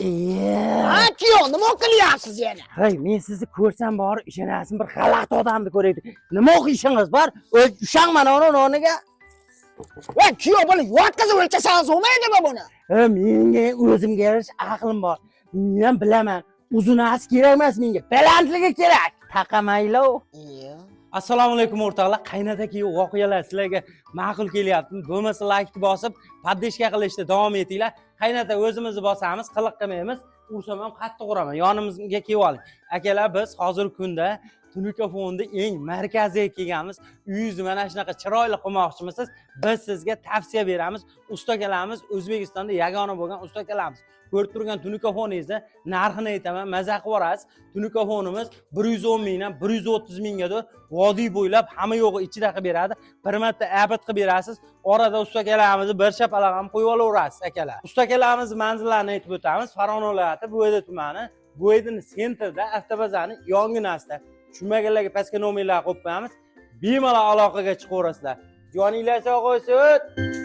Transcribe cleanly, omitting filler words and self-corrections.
Ha, kuyov, nima qilyapsiz yana? Hey, men sizni ko'rsam bor, ishonasiz, bir g'alati odamni ko'raydi. Nima ishingiz bor? O'z ushang mana uni o'rniga. Va kuyov, buni yotqizib o'lchasangiz bo'lmaydimi buni? Menga o'zimga yarasha aqlim bor. Men bilaman. Uzunasi kerak emas menga, balandligi kerak. Taqamaylov. Assalomu alaykum, o'rtoqlar. Qaynota kuyov voqealar sizlarga ma'qul kelyaptimi? Bo'lmasa layk bosib, поддержка qilishda davom etinglar. Qaynota o'zimizni bosamiz, qiliq qilmaymiz. Ursam ham qattiq uraman. Yonimizga kelib oling. Akalar, biz hozirgi kunda Tunuka fondi eng markaziga kelganmiz. Uyingizni mana shunaqa chiroyli qilmoqchimisiz? Biz sizga tavsiya beramiz. Usta akalarimiz O'zbekistonda yagona bo'lgan usta akalarimiz. Ko'rib turgan Tunuka foningizni narxini aytaman, maza qilib yuborasiz. Tunuka fonimiz 110 mingdan 130 minggadir vodiy bo'ylab hamma yo'g'i ichida qilib beradi. Bir marta обед qilib berasiz. Orada usta akalarimizni bir shapaloq ham qo'yib olaverasiz, akalar. Usta akalarimizni manzillarini aytib o'tamiz. Farg'ona viloyati, Bo'yda tumani, Bo'ydini центр da, avtobazani yonginasida. Tushunmaganlarga pastga nomerlar qo'yib qo'yamiz. Bemalol aloqaga chiqaverasizlar. Joninglar sog' bo'lsin.